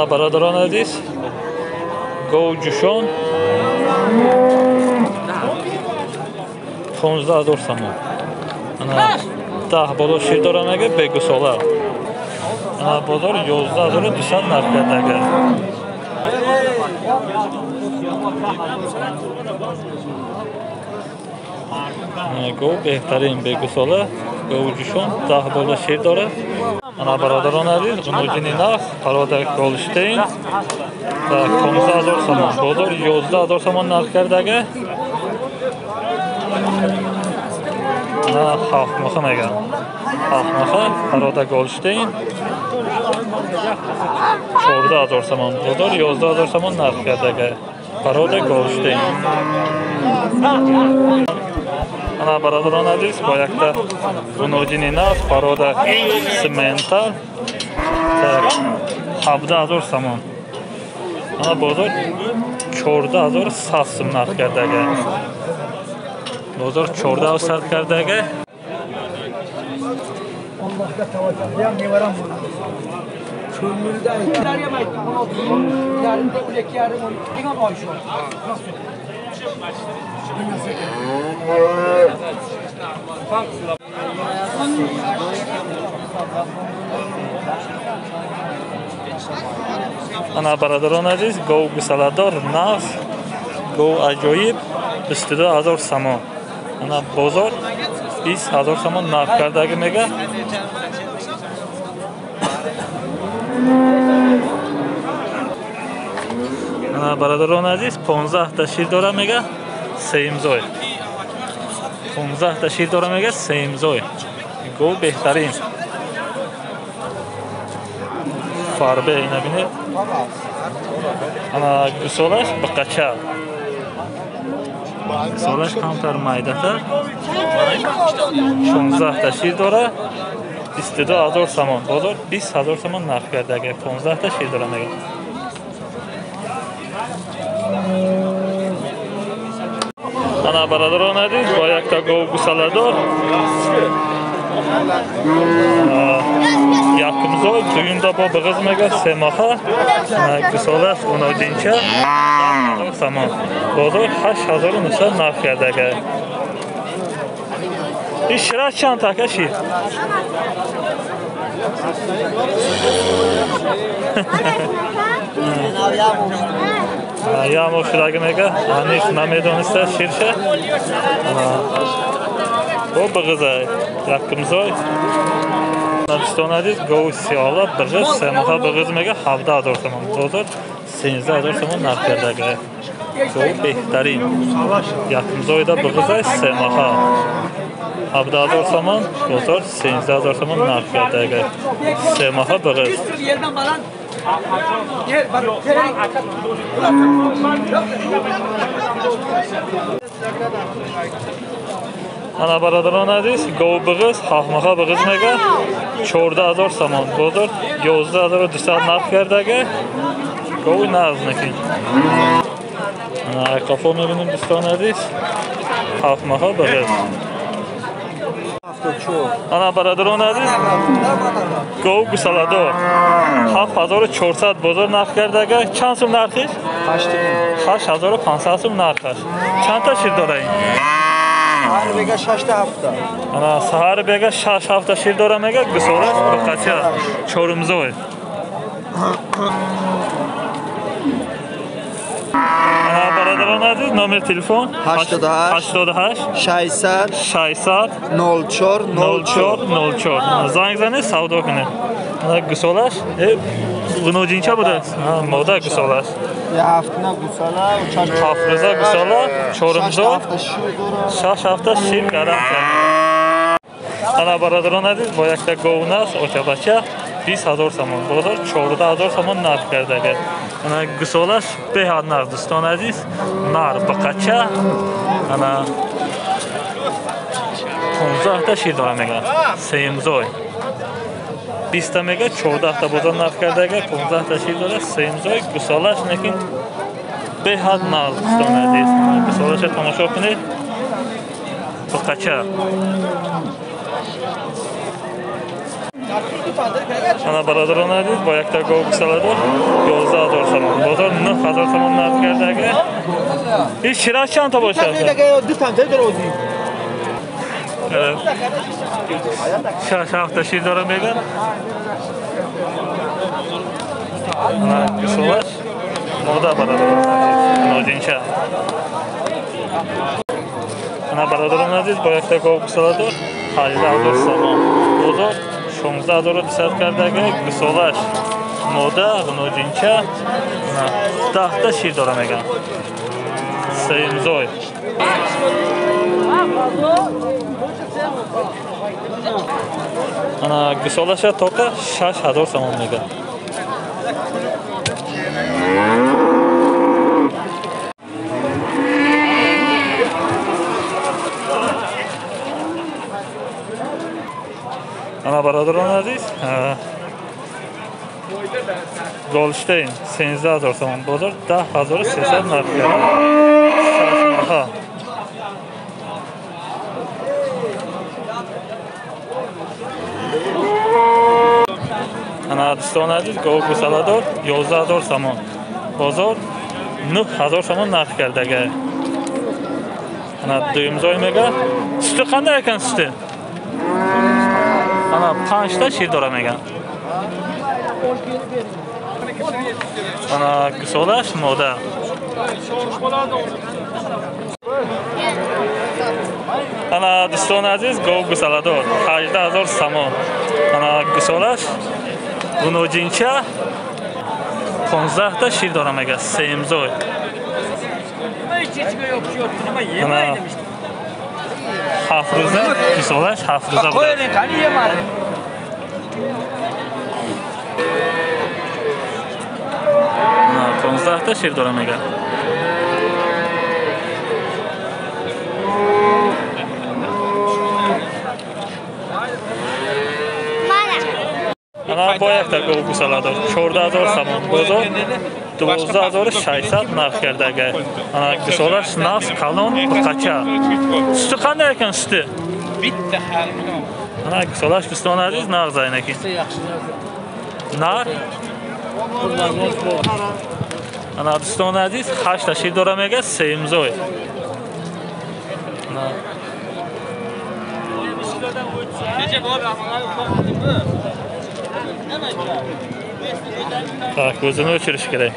Бародарон азиз, гов ҷӯшон 15 000 сомон. Ана 10 боло шир дора мега бегусола. Ана бозор 11200 нарх кардага. Гов беҳтарин бегусола, гов ҷӯшон 10 боло шир дорад. Ана бародарон азиз, ғунуҷини нақс парода Голштейн 15 000 сомон. Бозор 11 000 сомон нарх кардага. Ана ҳафтмоҳа мегӯям. Ҳафтмоҳа парода Голштейн 14 000 сомон. Бозор 11 000 сомон нарх кардага. Парода Голштейн. Ана бародарон азиз, бо якта ғунуҷини нақс парода Симентал 17 000 сомон. Ана бозор 14100 сом нарх кардага. Бозор 1400 кардага. Ана бародарон азиз, гов гусаладор нағз, гов аҷоиб 22 000 сомон. Ана бозор 20 000 сомон нарх кардаги мега. Ана бародарон азиз, 15 та шир дора мега, сеимзой. 15 та шир дора мега, сеимзой. Гов беҳтарин. Фарбе ина бинед. Ана гусолаш биқача. Гусолаш камтар майдатар. 16 та шир дора, 22 000 сомон. Бозор 20 000 сомон нарх кардага. 15 та шир дора мега. Ана бародарон азиз, бо якта гов гусаладор якумзой дуюмда бо биғиз мега семоҳа гусолаш ғуноҷинча 10 000 сомон. Бозор 8900 нарх кардага. Ин шираш чанд така шир? Я моҳ шудаги мега, аниқ намедониста ширша. Бо биғизай якумзой. Дӯстон азиз, гови сиёла биғиз семоҳа биғиз мега 17 000 сомон. Бозор 13 000 сомон нарх кардага. Гов беҳтарин. Якумзойда биғизай семоҳа 17 000 сомон, бозор 13 000 сомон нарх кардага. Семоҳа биғиз. Ана бародарон азиз, гов биғиз ҳафтмоҳа биғиз мега 14 000 сомон. Бозор 11200 нарх кардага. Гови нағз накин. Ана қафо мебинем дӯстон азиз, ҳафтмоҳа биғиз. Ана бародарон азиз, гов гусаладор 7400 бозор нарх кардага. Чанд сум нархиш? 8500 сум нархаш. Чанд та шир дора ин? Саҳар бега 6 ҳафта. Ана саҳар бега 6 ҳафта шир дора мега, гусолаш биқача чорумзой. Ана бародарон азиз, номер телефон 88 88 600 600 04 04 04. Занг занед, савдо кунед. Ана гусолаш ғуноҷинча будааст? Мода гусолаш. Ҳафтна гусола, ҳафт рӯза гусола, чорумзо, 6 ҳафта шир гарантия. Ана бародарон азиз, бо якта гов нас очабача 20 000 сомон. Бозор 14 000 сомон нарх кардага. Ана гусолаш беҳад нарх дӯстон азиз, нар биқача. Ана 15 та шир дора мега, сеюмзой. 20 та мега, 14 та бозор нарх кардага, 15 та шир дора, сеюмзой. Гусолаш лекин беҳад нарх дӯстон азиз. Гусолаша тамошо кунед. Биқача. Ана бародарон азиз, бо якта гов гусоладор 11 000 сомон. Бозор 9000 сомон нарх кардаги. Ин шираш чанд та бошад? Шаш ҳафта шир дора меган. Ана гусолаш мода бародарон азиз, ноҷинча. Ана бародарон азиз, бо якта гов гусоладор 18 000 сомон. Бозор 16 200 кардаги. Гусолаш мода, ғуноҷинча, 10 та шир дора меган. Сеюмзой. Ана гусолаша тоқа 6000 сомон меган. Ана бародарон азиз, Голштейн 13 000 сомон, бозор 10 300 нарх кард. Шашмоҳа. Ана дӯстони азиз, гов гусаладор 11 000 сомон. Бозор 9000 сомон нарх кардага. Ана дуюмзой мега. Сути қандай экан сути? Ана 5 та шир дора меган. Ана гусолаш мода. Ана дӯстони азиз, гов гусаладор 18 000 сомон. Ана гусолаш гуноҷинча, 15 та шир дора мега, сеюмзой. Ана 7 рӯза гусолаш, 7 рӯза будааст. 15 та шир дора мега. Ана бо якта гов гусаладор 14 000 сомон, бозор 12 600 нарх кардага. Ана гусолаш нағз, калон, буқача. Сути қандай экан сути? Ана гусолаш, дӯстони азиз, нағз айнаки. Нар. Ана дӯстони азиз, 8 та шир дора мега, сеюмзой. Ана так, o'zini o'chirish kerak.